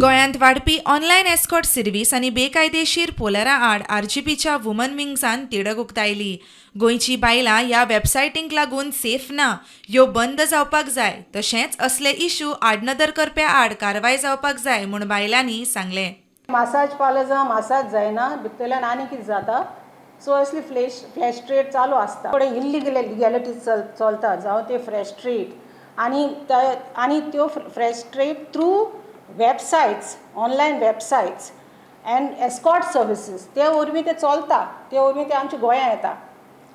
गोंयांत वाडपी online escort सिर्वीस आनी बेकायदेशीर पोलरां आड आरजीपीच्या वुमन विंग्सान तिडक उक्तायली. गोंयची बायलां ह्या वेबसायटींक लागून सेफ ना, ह्यो बंद जावपाक जाय. तशेंच असले इशू आडनदर करप्या आड कारवाय जावपाक जाय म्हूण बायलांनी सांगलें. मासाज पार्लर्सां मासाज जायना, भितरल्यान आनी कितें जाता. सो असली फ्लॅश ट्रेड चालू आसता. थोडे इल्लिगल लिगॅलिटीज चलता, जावं ते फ्लॅश ट्रेड आनी ते आनी त्यो flesh trade through websites, online websites and escort services, ते वरवीं ते चलता. ते वरवीं ते आमच्या गोंयांत येता.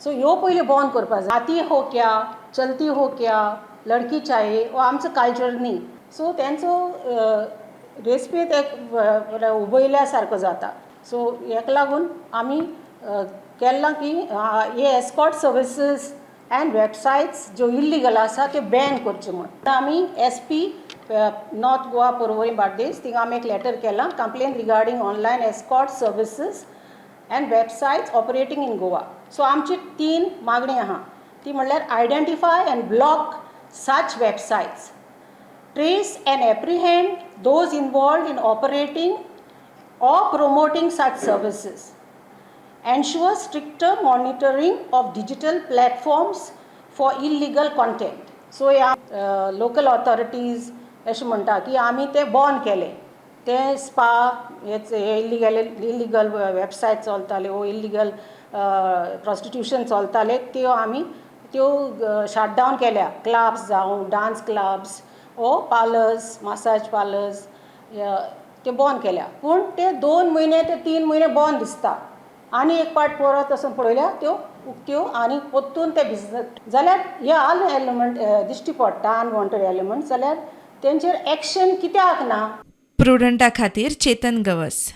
सो ह्यो पयलीं बंद करपाक जाय. आती हो क्या, चलती हो क्या, लडकी चाहिए, हो आमचो कल्चर न्ही. सो तेंचो रेस्पेद एक उबयल्या सारको जाता. सो हेका लागून आमी केल्लां की हे एस्कॉर्ट सर्विसीस अँड वेबसायट्स ज्यो इल्लिगल आसा त्यो बॅन करच्यो म्हूण. आमी एसपी नॉर्थ गोवा, पर्वरी, बार्देस थिंगा आमी एक लेटर केलां, complain regarding online escort services and websites operating in Goa. So आमची तीन मागणी आहा. ती म्हणल्यार identify and block such websites, trace and apprehend those involved in operating or promoting such services, ensure stricter monitoring of digital platforms for illegal content. So ह्या local authorities अशें म्हणटा की आमी ते बंद केले, ते स्पा हे इल्लिगल वेबसायट चलताल्यो, इल्लिगल प्रोस्टिट्यूशन चलताले, त्यो आमी त्यो शट डावन केल्या. क्लब्स जावं, डांस क्लब्स ओ पार्लर्स, मसाज पार्लर्स, त्यो बंद केल्या. पूण ते 2 म्हयने ते 3 म्हयने बंद दिसता आनी एक पाट परत वचून पळयल्यार त्यो उक्त्यो आनी परतून ते बिजनस. जाल्यार हे आल एलिमेंट दिश्टी पडटा, अनवॉन्टेड एलिमेंट, जाल्यार तेंचेर एक्शन कित्याक ना? प्रुडंटा खातीर चेतन गवस.